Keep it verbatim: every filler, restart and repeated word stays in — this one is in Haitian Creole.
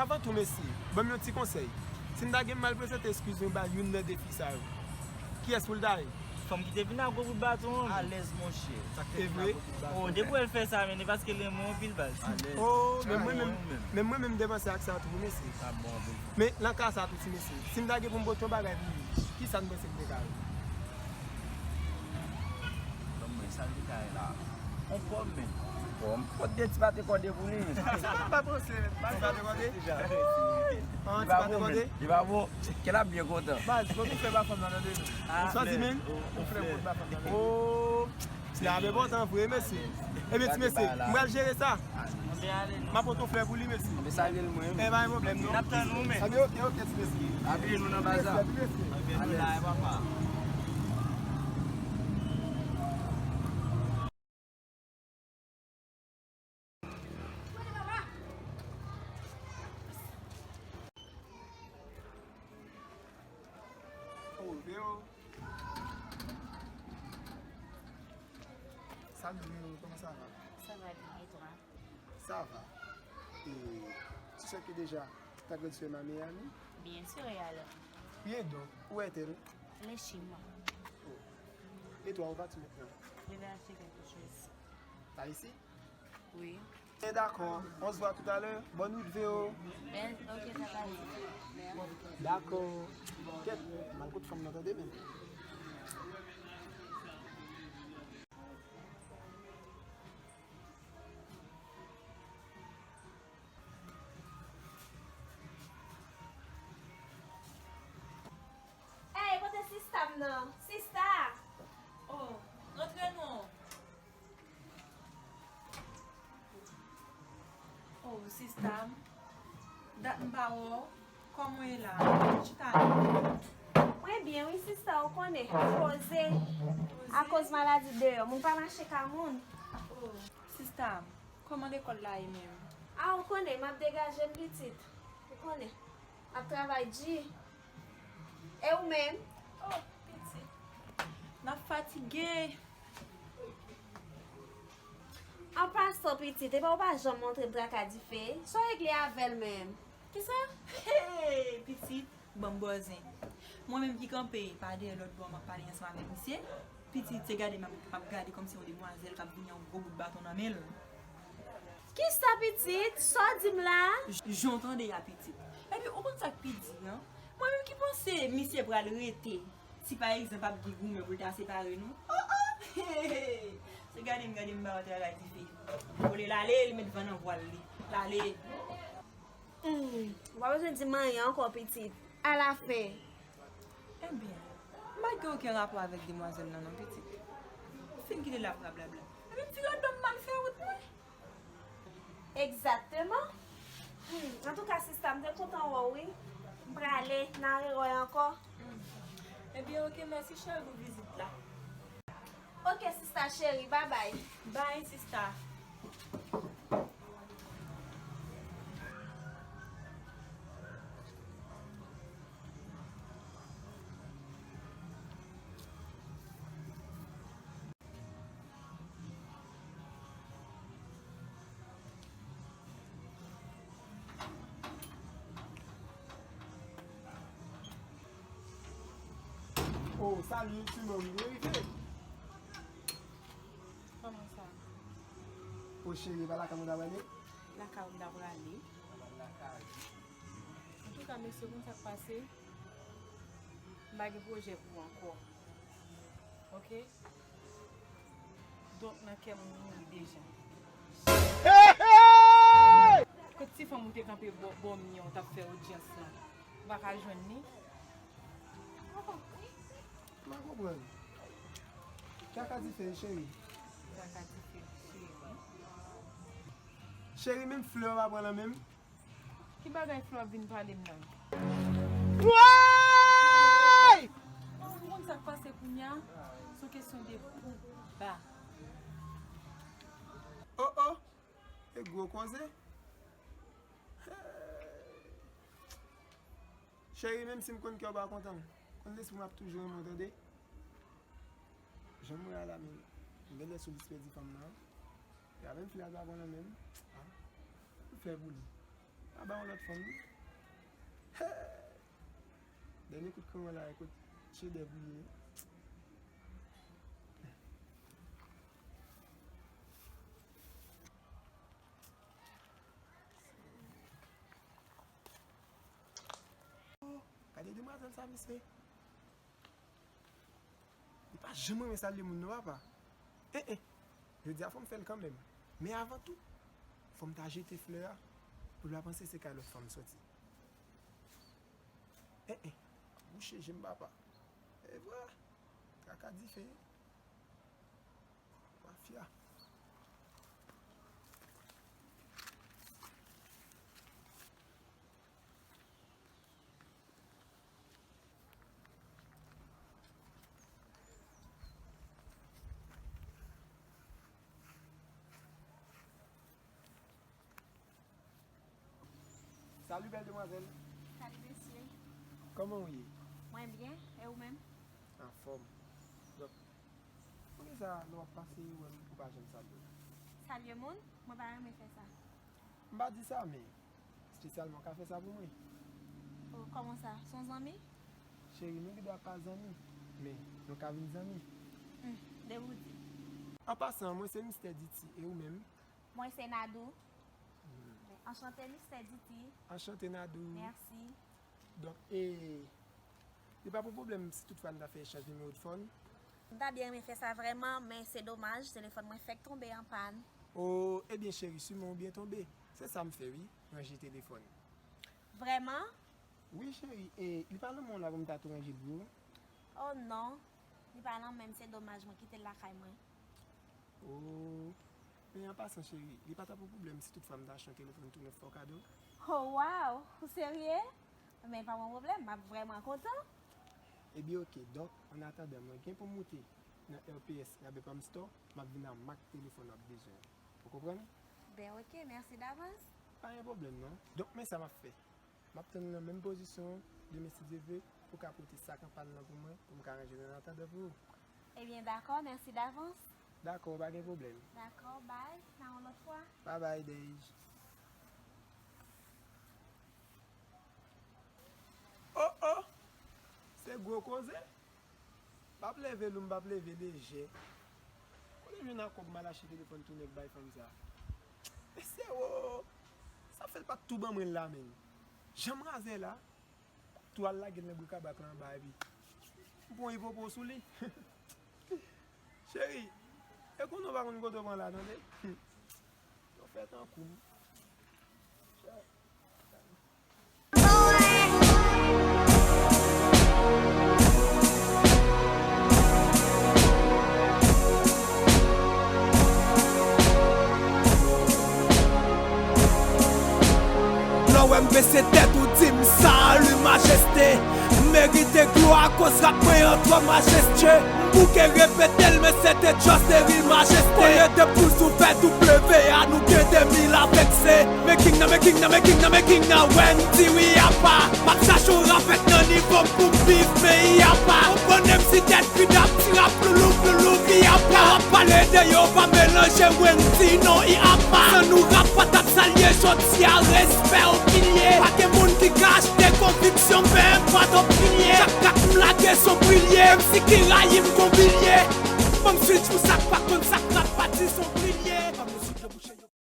Avan tou, mesye, ban m yon ti konsèy. Si m ta gen mal prezante eskiz mwen ba youn nan de fi sa yo, kiyès pou l ta ye? Fanm ki te vin ak gwo bout baton an. Alèz, monchè. Sa k te vin ak gwo bout baton. Oh, depi w wè l fè sa, men, e paske l renmen w anpil, baz. Alèz. Oh, men mwen menm, men mwen menm m te panse ak sa tou, mesye. Men nan ka sa tou, ti mesye, si m ta gen pou m pote yon bagay pou li, kisa n panse m te ka ye? Ban mwen, sa l te ka ye la? On pòm, men. Pòm? Kot de ti pate kòde pou li? Sa pa panse, men. Ti pate kòde? Ah, ti pate kòde? Li pa bon. Kèl ap byen kontan. Baz, fò nou fè ba fanm nan tande nou. Sa di, men? Ou flè pou ba fanm nan tande. Oh, se ap enpòtan vre, mesye. Ebyen, ti mesye, m pral jere sa. M ap pote yon flè pou li, mesye. Anben, salye l mwen. E pa gen pwoblèm, non. N ap tann ou, men. Anben, oke, oke, ti mesye. Apiye nou nan baza. Respè, ti mesye. Anben, nou la, e papa. Oh, Vero. Salut, Vero, comment ça va? Ça va bien, et toi? Ça va. Et tu sais que déjà, ta grande sœur est à Miami? Bien sûr, et alors? Bien donc, où est-elle? Elle est chez moi. Oh. Et toi, où vas-tu maintenant? Je vais acheter quelque chose. T'as ici? Oui. Eh, d'accord, on se voit tout à l'heure. Bonne route, Vero. Ben, ok, ça va. D'accord. Kèt, m al kot fanm nan tande, men. Ey, kote sista m nan? Sista! Oh, rantre non. Oh, sista m. Dat m pa wè w. Kòman w ye la? Chita la. Mwen byen wi sista, ou konnen. Poze. Poze? Akoz maladi deyò, moun pa mache ka moun. Oh, sista m. Kòman lekòl la ye menm? A, ou konnen, m ap degaje m pitit. Ou konnen. M ap travay di. E ou menm? Oh, pitit. M ap fatige. An pasan, pitit, epa ou pa janm montre m traka dife? Sa w regle avè l menm? Kisa? Hey, pitit, ban m bòzen. Mwen menm ki kanpe pa dèyè lòt bò, m ap pale ansanm avèk misye. Pitit, se gade m ap, m ap gade kòmsi yon demwazèl k ap vini ak yon gwo bout baton nan men l. Kisa, pitit? Sa w di m la? J-, jan w tande a, pitit. Epi, ou konn sa k pi di a? Mwen menm ki panse misye pral rete. Si pa egzanp ap gen goumen pou l ta separe nou. Oh, oh! Se gade m, gade m ba w travay dife. Olye l ale, li met van nan vwal li. L ale. Hmm, ou pa bezwen di m anyen ankò, pitit. Alafen. Ebyen, m pa gen okenn rapò avèk demwazèl nan non, pitit. Ou fin kite l ap rablabla. Epi m vire do m m al fè wout mwen. Egzakteman. Hmm, antouka, sista, m te kontan wè w, wi. M prale, n a rewè ankò. Hmm. Ebyen, oke, mèsi, cheri, pou vizit la. Oke, sista cheri, babay. Bay, sista. Oh, salut, ti manmi, mwen rive. Kòman sa? Oh, cheri, e pa lakay mwen ta prale? Lakay ou m ta prale. Antouka, mesye, konn sa k pase? M pa gen pwojè pou ou ankò. Oke? Donk, nan kè m, ou mouri deja. Hey, hey! Kot ti fanm ou te kanpe bò, bò mi an, ou t ap fè odyans lan? Ou pa ka jwenn li? M pa konprann. Traka dife, cheri. Traka dife, cheri. Cheri, menm flè w pa pran nan men m. Ki bagay flè w ap vin pale m nan? Woy! Ou konn sa k pase kounye a? Se yon kesyon de pou ba. Oh, oh! E gwo koze. Cheri, menm si m konn kè w pa kontan, konn lespri m ap toujou renmen w, tande? Jan m wè a la, men, m genlè sou lis pèdi fanm nan. E a menm flè a pa pran nan men m. Ah, m fè pou li. A ba yon lòt fanm wi. Dènye kout kanwon la, kout chedèv li ye. Gade demwazèl sa, mesye. Li pa janm renmen salye moun non, papa. Eh, eh. Jodi a fò m fè l kanmenm. Men avan tou, fò m ta jete flè a pou l pa panse se kay lòt fanm soti. Eh, eh. Bouche je m, papa. E vre. Kaka dife. Mafya. Salut, bèl demwazèl. Salut, mesye. Kòman w ye? Mwen byen, e ou menm? Anfòm. Donk, poukisa lè w ap pase, ou wè m, ou pa janm salye m? Salye moun? Mwen pa renmen fè sa. M pa di sa, men espesyalman w ka fè sa pou mwen. Oh, kòman sa? Se yon zanmi? Cheri, nou gendwa pa zanmi, men nou ka vin zanmi. Hmm, depi w di. An pasan, mwen se Mistè Diti, e ou menm? Mwen se Nadou. Hmm. Anchante, Mistè Diti. Anchante, Nadou. Mèsi. Donk, e, li pa pou pwoblèm si toutfwa n ta fè echanj nimewo telefòn? M ta byen renmen fè sa vrèman, men se domaj, telefòn mwen fèk tonbe an pàn. O, ebyen, cheri, siman ou byen tonbe. Se sa m fè, wi, ranje telefòn. Vrèman? Wi, cheri, e, li pa nan men w la pou m ta tou ranje l pou ou? O non, li pa nan men m, se domaj, mwen kite l lakay mwen. O, men an pasan, cheri, li pa ta pou pwoblèm si toutfwa m ta achte yon telefòn tou nèf fè w kado? O, waw, ou serye? Men pa yon pwoblèm, m ap vrèman kontan. Ebyen, oke, donk, an atandan, mwen gen pou m moute nan R P S Rabè Palm Store, m ap vin ak mak telefòn w ap bezwen. Ou konprann? Ben, oke, mèsi davans. Pa gen pwoblèm, non. Donk, men sa m ap fè. M ap tann ou nan menm pozisyon an, demen si Dye vle, pou w ka pote sak an pàn nan pou mwen, pou m ka ranje l an atandan pou ou. Ebyen, dakò, mèsi davans. Dakò, pa gen pwoblèm. Dakò, bye, nan yon lòt fwa. Babay, Dej. Oh, oh! Se gwo koze. M p ap leve lou, m p ap leve lejè. Kote m jwenn ak kòb m al achte telefòn tou nèf bay fanm sa? Mesye wo! Sa fè l pa t tou ban mwen l la menm. Jan m razè la, tou al lage l nan brik a bak la anba epi m pran ipopo sou li. Cheri, e konnen w pa konn kote w pran la, tande? Yo fè tankou m. Lè w wè m bese tèt, ou di m, "Salut, majeste." M merite glwa akoz rap mwen an twò majestye. M bouke repete l, men se te just a rire, majeste. Olye de blues ouvè W A, nou gen de mil avèk se. Making nan making nan making nan making nan, Wendy, wi apa. M ap chache yon rap fèt nan nivo m pou m viv peyi apa. Konprann M C tèt fidap, ti rap loulou, loulou, vi apa. Rap pale de yo, pa melanje Wendy, non, i apa. San nou rap pa t ap salye jodi a, respè,